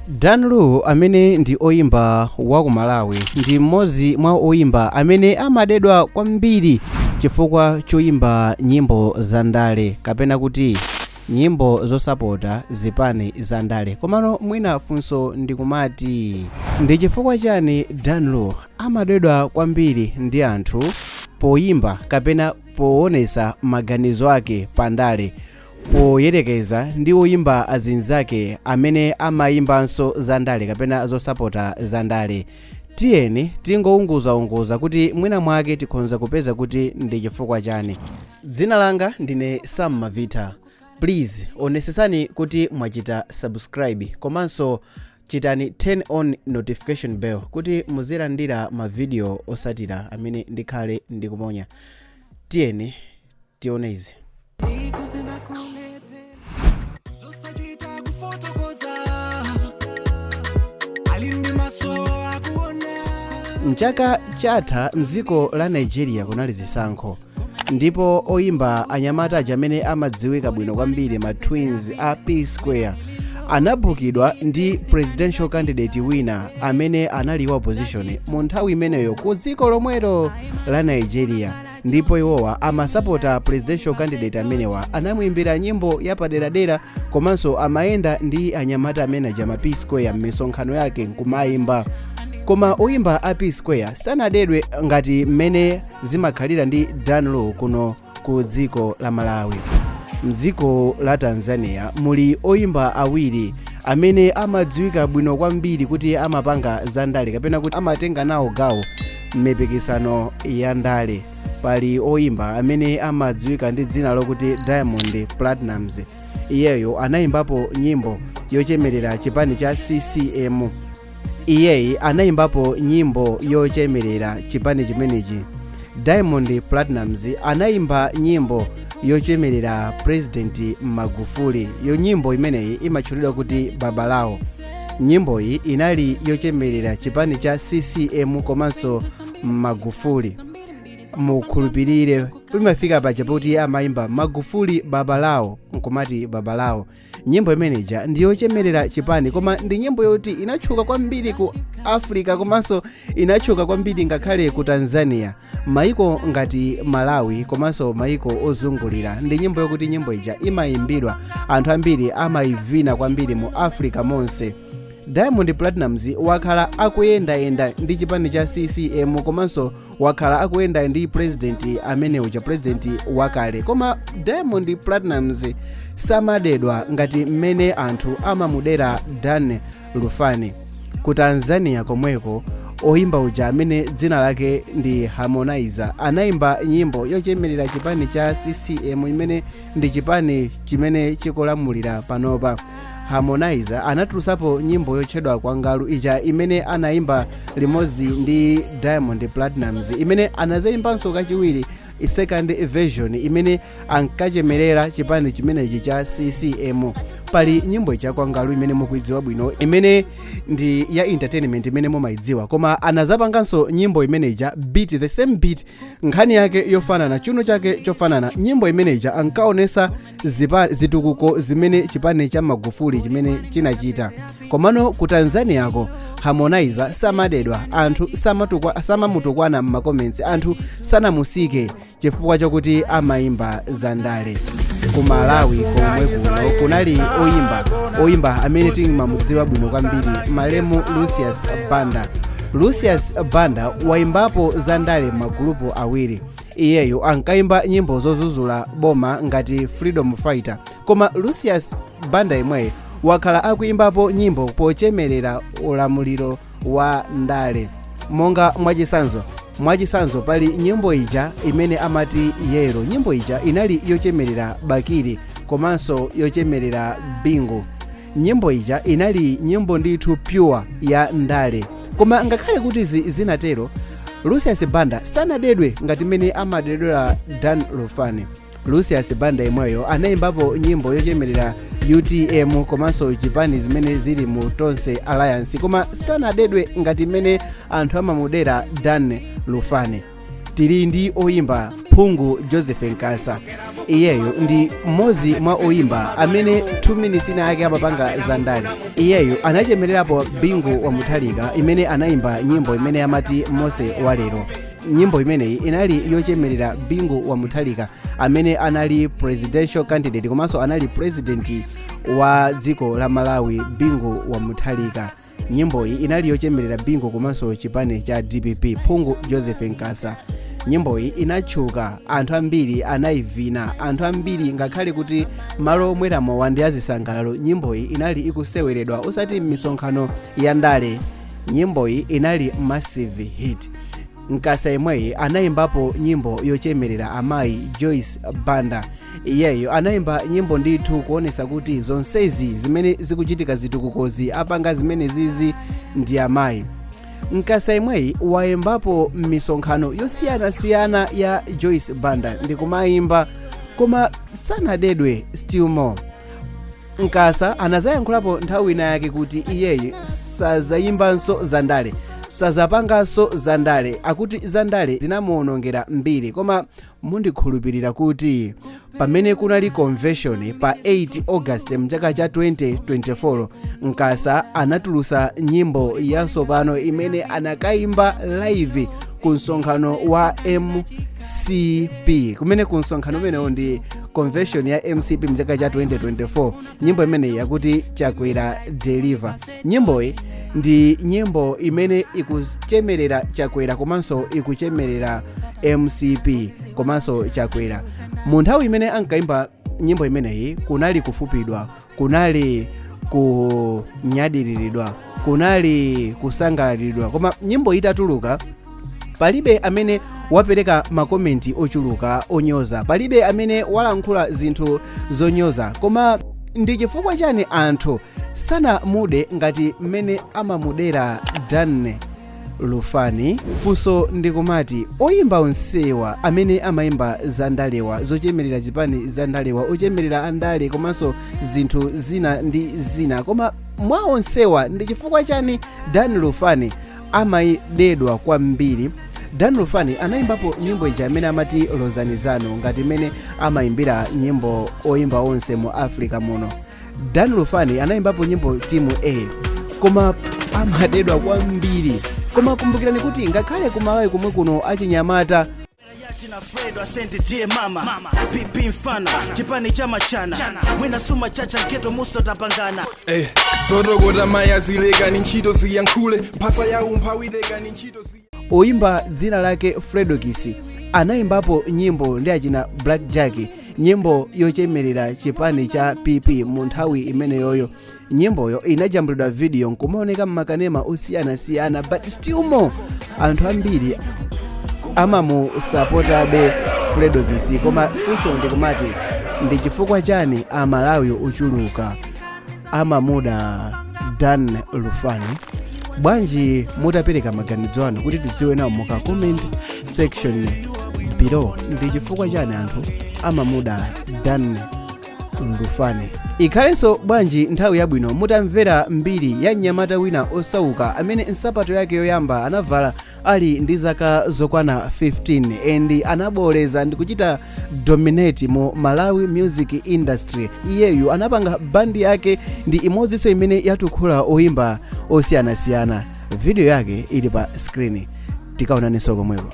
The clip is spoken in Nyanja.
Dan Lu, amene ndi oyimba wa ku Malawi, ndi mmodzi mwa oyimba amene amadedwa kwambiri chifukwa choyimba nyimbo za ndale kapena kuti nyimbo zosapota zipani za ndale. Komano mwina funso ndikumati, ndi chifukwa chani Dan Lu amadedwa kwambiri ndi anthu poyimba kapena poonesa maganizo ake pa ndale, poyerekeza ndi oyimba azinzake amene amayimbanso za ndale kapena zosapota za ndale? Tiyeni tingounguzaunguza kuti mwina mwake tikhonza kupeza kuti ndi chifukwa chani. Dzina langa ndine Sam Mavita. Please onesesani kuti mwachita subscribe komanso chitani turn on notification bell kuti muzilandira mavidiyo osatira amene ndikhale ndikuponya. Tiyeni tione izi. Zosachita kufotokoza, ali ndi maso akuona. Mchaka chatha mdziko la Nigeria kunali zisankho, ndipo oyimba anyamata aja amene amadziwika bwino kwambiri, ma twins a P Square, anabukidwa ndi presidential candidate wina amene anali wa opposition mu nthawi imeneyo ku dziko lomwelo la Nigeria. Ndipo iwowa amasapota presidential candidate amenewa, anamuimbira nyimbo yapaderadera, komanso amayenda ndi anyamata amene aja, ma P Square, m'misonkhano yake nkumayimba. Koma oyimba a P Square sanadedwe ngati mmene zimakhalira ndi Dan Lu kuno ku dziko la Malawi. Mdziko la Tanzania muli oyimba awiri amene amadziwika bwino kwambiri kuti amapanga za ndale kapena kuti amatenga nawo gawo m'mipikisano ya ndale. Pali oyimba amene amadziwika ndi dzina lokuti Diamond Platnumz. Iyeyo anayimbapo nyimbo yochemerera chipani cha CCM. Iyeyi anayimbapo nyimbo yochemerera chipani chimenechi. Diamond Platnumz anayimba nyimbo yochemerera President Magufuli. Yo nyimbo imeneyi imatchulidwa kuti Babalao. Nyimboyi inali yochemerera chipani cha CCM komanso Magufuli. Mukhulupirire, imafika paja poti amayimba "Magufuli Babalao" nkumati "Babalao". Nyimbo imeneja ndi yochemerera chipani, koma ndi nyimbo yoti inatchuka kwambiri ku Africa komanso inatchuka kwambiri ngakhale ku Tanzania, maiko ngati Malawi komanso maiko ozungulira. Ndi nyimbo yokuti nyimbo ija imayimbidwa, anthu ambiri amayivina kwambiri mu Africa monse. Diamond Platnumz wakhala akuyendayenda ndi chipani cha CCM komanso wakhala akuyenda ndi president amene uja, president wakale, koma Diamond Platnumz samadedwa ngati mmene anthu amamudera Dan Lufani. Ku Tanzania komweko, oyimba uja amene dzina lake ndi Harmonize anayimba nyimbo yochemerera chipani cha CCM, imene ndi chipani chimene chikulamulira panopa. Harmonize anatulusapo nyimbo yotchedwa Kwangalu ija imene anayimba limodzi ndi Diamond Platnumz, imene anazayimbanso kachiwiri, second version, imene ankachemerera chipani chimenechi cha CCM. Pali nyimbo ija Kwangalu imene mukuidziwa bwino, imene ndi ya entertainment imene mumayidziwa, koma anazapanganso nyimbo imeneja, beat, the same beat, nkhani yake yofanana, chuno chake chofanana. Nyimbo imeneja ankaonesa zitukuko zimene chipani cha Magufuli chimene chinachita. Komano ku Tanzaniako Harmonize samadedwa, anthu samamutukwana m'ma comments, anthu sanamusike chifukwa chokuti amayimba za ndale. Ku Malawi komwe kuno kunali oyimba amene timamudziwa bwino kwambiri, malemu Lucius Banda. Lucius Banda wayimbapo za ndale magulupu awiri. Iyeyo ankayimba nyimbo zozuzula boma ngati freedom fighter, koma Lucius Banda imweyo wakhala akuyimbapo nyimbo pochemerera ulamuliro wa ndale. Monga mwachisanzo, pali nyimbo ija imene amati Yero. Nyimbo ija inali yochemerera Bakili komanso yochemerera Bingu. Nyimbo ija inali nyimbo ndithu pure ya ndale, koma ngakhale kuti zinatero, Lucius Banda sanadedwe ngati mmene amadedwera Dan Lufani. Lucius Banda imweyo anayimbapo nyimbo yochemerera UTM komanso chipani zimene zili mu Tonse Alliance, koma sanadedwe ngati mmene anthu amamudera Dan Lufani. Tili ndi oyimba Phungu Joseph Nkasa iyeyo ndi mmodzi mwa oyimba amene 2 minutes ina ake amapanga zandale. Iyeyo anachemererapo Bingu wa Mutharika imene anayimba nyimbo imene amati "Mose Walero". Nyimbo imeneyi inali yochemerera Bingu wa Mutharika amene anali presidential candidate komanso anali president wa dziko la Malawi, Bingu wa Mutharika. Nyimboyi inali yochemerera Bingu komanso chipani cha DPP. Phungu Joseph Nkasa, nyimboyi inatchuka, anthu ambiri anayivina, anthu ambiri ngakhale kuti malo omweramo ndi azisangalalo, nyimboyi inali ikuseweredwa osati m'misonkhano ya ndale. Nyimboyi inali massive hit. Nkasa imweyi anayimbapo nyimbo yochemerera amayi Joyce Banda. Iyeyo anayimba nyimbo ndithu kuonesa kuti zonsezi zimene zikuchitika, zitukukozi apanga zimene zizi ndi amayi. Nkasa imweyi wayimbapo m'misonkhano yosiyanasiyana ya Joyce Banda ndikumayimba, koma sanadedwe. Still more, Nkasa anazayankhulapo nthawi ina yake kuti iyeyi sazayimbanso zandale, sazapanganso zandale, akuti zandale zinamuwonongera mbiri. Koma mundikhulupirira kuti pamene kunali convention pa 8 August mchaka cha 2024, Nkasa anatulusa nyimbo yatsopano imene anakayimba live ku msonkhano wa MCP, kumene ku msonkhano umenewo ndi convention ya MCP mchaka cha 2024. Nyimbo imeneyi yakuti "Chakwera Deliver". Nyimboyi ndi nyimbo imene ikuchemerera Chakwera komanso ikuchemerera MCP komanso Chakwera. Mu nthawi imene ankayimba nyimbo imeneyi kunali kufupidwa, kunali kunyadiriridwa, kunali kusangalalidwa, koma nyimbo itatuluka palibe amene wapereka ma comment ochuluka onyoza, palibe amene walankhula zinthu zonyoza. Koma ndi chifukwa chani anthu sanamude ngati mmene amamudera Dan Lufani? Funso ndikumati, oyimba onsewa amene amayimba zandalewa, zochemerera zipani zandalewa, ochemerera andale komanso zinthu zina ndi zina, koma mwa onsewa ndi chifukwa chani Dan Lufani amayidedwa kwambiri? Dan Lufani anayimbapo nyimbo ija amene amati "Lozanizano", ngati imene amayimbira nyimbo oyimba onse mu Africa muno. Dan Lufani anayimbapo nyimbo "Timu A", koma amadedwa kwambiri. Koma kumbukirani kuti ngakhale kumalawi komwe kuno achinyamata Yachina Fredo asente die mama PP mfana chipani chama chana mwina suma chacha ghetto muso tapangana. Zotokota mayazilekani ntchito ziyankhule mphasa ya umphawi lekani ntchito zi Oyimba dzina lake Fredokis anayimbapo nyimbo ndi achina Black Jack, nyimbo yochemerera chipani cha PP mu nthawi imeneyoyo. Nyimboyo inajambulidwa video nkumaoneka mmakanema osiyanasiyana, but still more anthu ambiri amamusapotabe Fredokis. Koma funso ndikumati, ndi chifukwa chani Amalawi ochuluka amamuda Dan Lufani? Bwanji mutapereka maganizo anu kuti tidziwe nawo muka comment section below, ndi chifukwa chani anthu amamuda Dan Lufani? Ikhalenso bwanji nthawi yabwino mutamvera mbiri ya mnyamata wina osauka amene nsapato yake yoyamba anavala ali ndi zaka zokwana 15 and anaboleza ndi kuchita dominate mu Malawi music industry. Iyeyu anapanga bandi yake, ndi imodzinso imene yatukhula oyimba osiyanasiyana. Video yake ili pa screen. Tikaonanenso komweko.